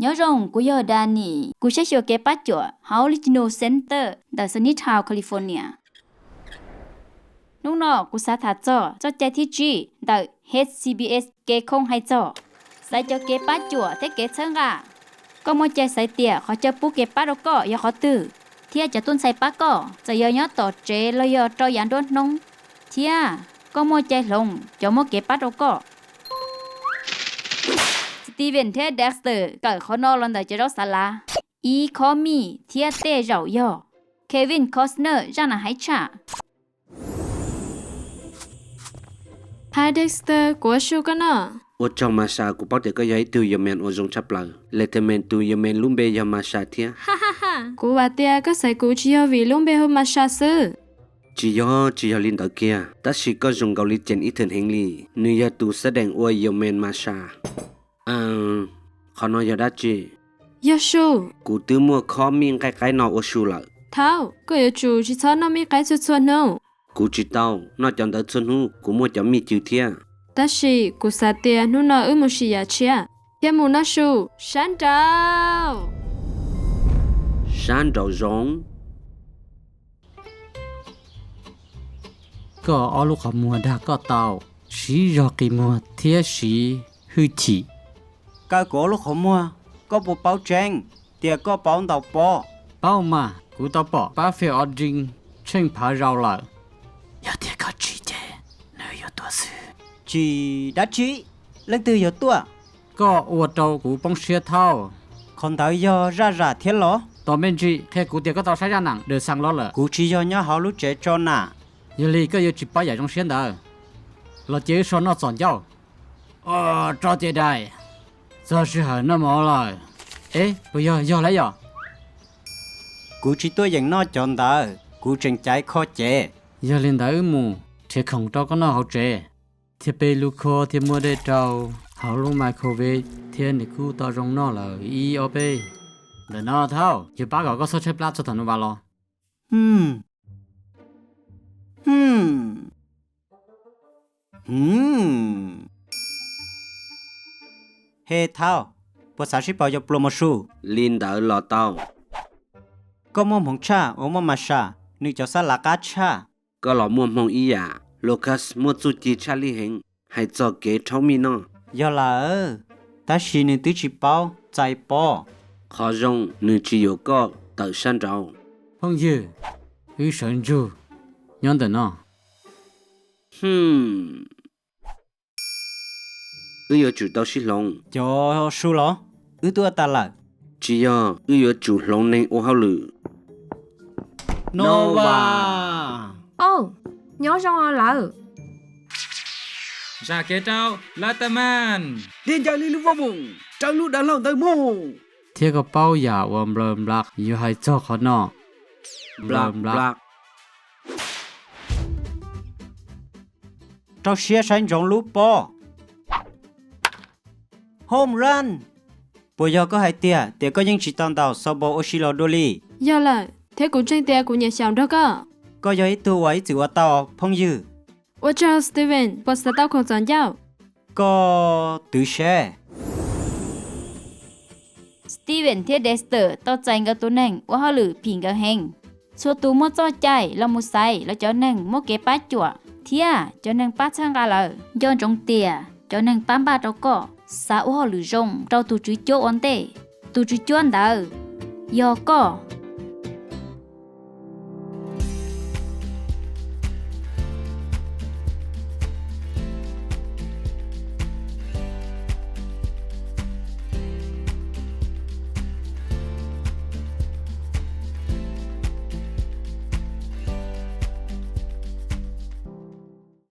Nyob zoo, kuv yog Danny, kuv saib xyuas kev pab cuam hauv Latino Center ntawm Sunnytown, California. Hnub no kuv xav tham txog txoj cai thib tsib ntawm H C B S kev khoob hais txog xaiv cov kev pab cuam thiab kev txhawb nqa. Koj muaj cai xaiv tias qhov chaw pub kev pab rau koj yog qhov twg, thiab cov tub ntxhais pab koj txawm yog nyob tom tsev los yog rau yav nruab hnub, thiab koj muaj cai hloov cov muab kev pab rau koj. Steven thiab Dexter kawm qhov no los ntawm cov zaub xav lav. Ib khob mij thiab tej zaum yog Kevin Costner zaj nas heev tshaj. Hi Dexter, kuv ua su koj no. Ua tsaug Masha, kuv paub tias koj yog ib tug yawg Mees uas zoo tshaj plaws. Letterman tus yawg Mees lub npe yog Masha thiab. Kuv vam tias koj xaiv kuv tsis yog vim lub npe hu Masha xwb. Tsis yog, tsis yog li ntawd kiag, tab sis koj zoo nkaus li Jane Eaton heev li. Nws yog tus xab dees ua yawg Mees Masha. Qhov no yog dab tsi? Yog su. Kuv twb muaj khob mij nqaij qaib no ua su lawm. Thaub, koj yuav tsum tsis txhob noj mij qaib txhua txhua hnub. Kuv tsis tau noj cov ntawd txhua hnub, kuv muaj cov mij cw thiab. Tab sis kuv xav tias hnub no wb mus sim yam tshiab thiab mus noj su sab nraud. Sab nraud zoov. Koj ob lub qhov muag dag koj tau, siv zog qi muag thiab siv hwj chim. Kaw kuv ob lub qhov muag, koj puas paub tseeb tias koj paub ntaus pob? Paub mas, kuv tau pom pab Field of Dreams tsheej phav zaus lawm. Yog tias koj tsis ces nws yuav tuag xwb. Tsis dab tsi, leej twg yuav tuaj? Koj ua rau kuv poob siab Thaub. Qhov ntawd yog zaj zam thiab los? Tos me ntsis, qhia kuv tias koj tau saib zaj nam The Science los lawm? Kuv tsis yog nyob hauv lub tsev tso nam. Yog li koj yuav tsis paub yam zoo siab ntawd. Los cia wb so noj txom ncauj. Tso cia dais, txog sij hawm noj mov lawm. Eb, puas yog, yog lawm yom? Kuv tsis tuaj yeem noj cov ntawd, kuv tseem caiv kho cev. Yog li ntawd wb mus, nrhiav khoom rau koj noj hauv tsev, thiab peb lub khuab thiab muab dej rau hauv lub microwave, thiab nws kuj tau zoo noj lawm ib ob peb. Ntawm no Thaub, yuav pab kom koj txhob tshaib plab txog thaum no vas los. He Thaub, puas xav sib pauv cov pluas mos su? Li ntawd los tau. Koj muaj hmoov tshaj uas muaj Masha, nws cov xab lav qab tshaj. Koj los muaj hmoo ib yam, Lucas muaj txuj ci tshaj lij heev hais txog kev rhaub mij noj. Yog lawm, tab sis nws twb tsis paub txais pob. Qhov zoo nws tsis yuam koj tawm sab nraud. Phooj ywg, wb sawv ntsug nyob ntawm no. Wb yuav tsum tau sib hloov. Cov su los? Wb twb ua tas lawm. Tsis yog, wb yuav tsum hloov neeg ua hauj lwm. Nova, nyob zoo lawm. Zam kev rau Lataman. Tiag ncaws li lub voj voog, raws lub dav hlau ntawd mus. Thiab koj paub yam uas Nplaws Nplas yuav hais txog qhov no? Nplaws Nplas, rau siab saib ntsoov lub pob. Home run! Puas yog koj hais tiag tias koj yeej tsis tau ntaus softball ua si los dua li? Yog lawm, thiab kuv ntseeg tias kuv nyiam xyaum nrog koj. Koj yog ib tug uas ib txwm ua tau, phooj ywg. Ua tsaug Steven, puas xav tau khoom txom ncauj? Koj twv seb. Steven thiab Dexter tau txais nkawd tus neeg ua hauj lwm phim nkawd heev. Txhua tus muaj txoj cai los mus xaiv lawv cov neeg muab kev pab cuam thiab cov neeg pab txhawb nqa lawm. Nco ntsoov tias cov neeg pab npaj rau koj xav ua hauj lwm zoo rau tus tswv cuab ua ntej. Tus tswv cuab ntawd yog koj.